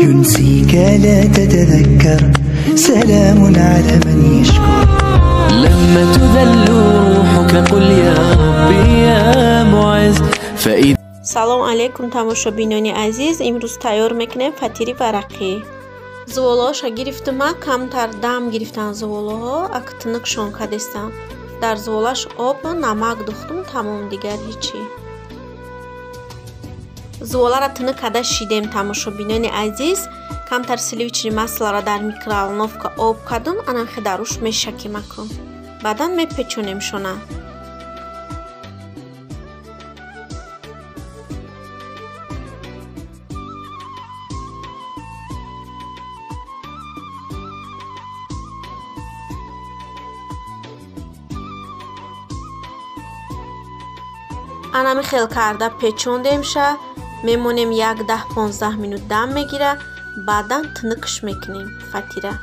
ينسيك لا تتذكر، سلام على من يشكر. لما تذل روحك قل يا ربي يا معز. فإذا Салом алейкум, тамошобинони азиз. Имрӯз тайёр мекунем фатири варақӣ. Зуволоша гирифтума, камтар дам гирифтан зуволоҳо, ак тунукшон кадестам. Дар зуволаш об, намак духтум, тамом, дигар ҳичи. Зуволаро тунук када шидем, тамошобинони азиз. Камтар сливочный маслоро дар микроволновка об кардум, анахе даруш мешакимакун. Баъдан мепечонемшона. Анами хел карда печондемша, мемонем як 10-15 минут дам мегира, баъдан тунукш мекунем фатира.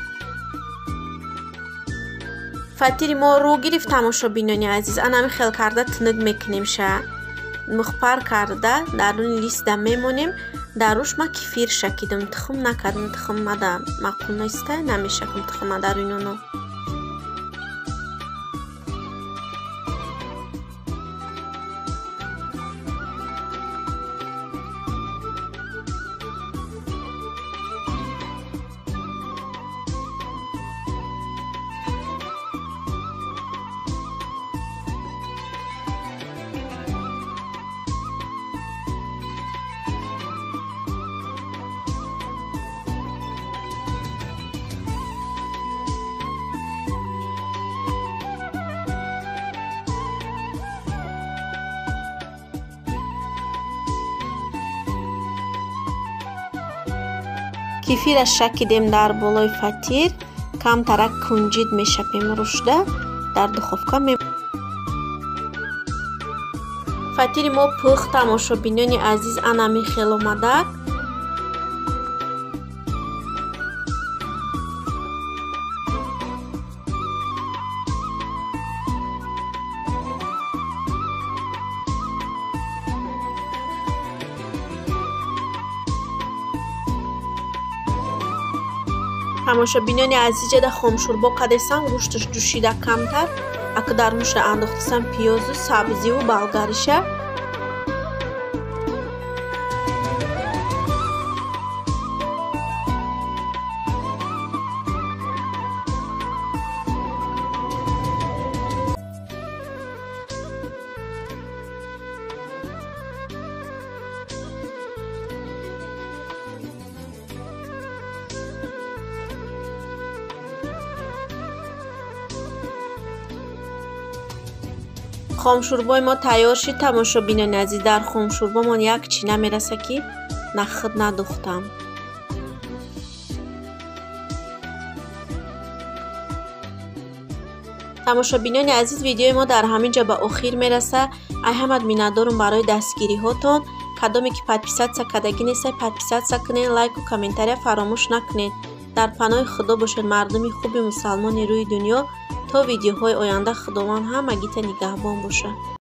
Фатири мо рӯ гирифт, тамошобинони азиз. Анами хел карда тунук мекунемша. Мухпар карда даруни листа мемонем. Даруш ма кефир шакидум, тухм накардум, тухм мада маъқул неста, намешакам тухма даруни оно. Кефира шакидем дар болои фатир, камтарак кунҷид мешапем рушда, дар духовка фатири мо пухт, тамошобинони азиз. Анами хел омадак. Тамошобинони азиз, ҷада хомшӯрбо кадесам, гӯшташ ҷӯшида камтар, ака дарунашро андохтасам пиёзу сабзиву болгариша. Хомшӯрбои мо тайёр шид, тамошобинони азиз. Дар хомшӯрбомон як чӣ намераса, ки нахуд надухтам. Тамошобинони азиз, видеои мо дар ҳамин ҷо ба охир мераса. Ай ҳамат миннатдорум барои дастгириҳотон. Кадоме ки подписаться кардагӣ нестай, подписаться кунед, лайку комментария фаромӯш накунед. Дар паноҳи Худо бошед, мардуми хуби мусалмони рӯи дунё. То видеоҳои оянда Худованд ҳамагита нигаҳбон бошад.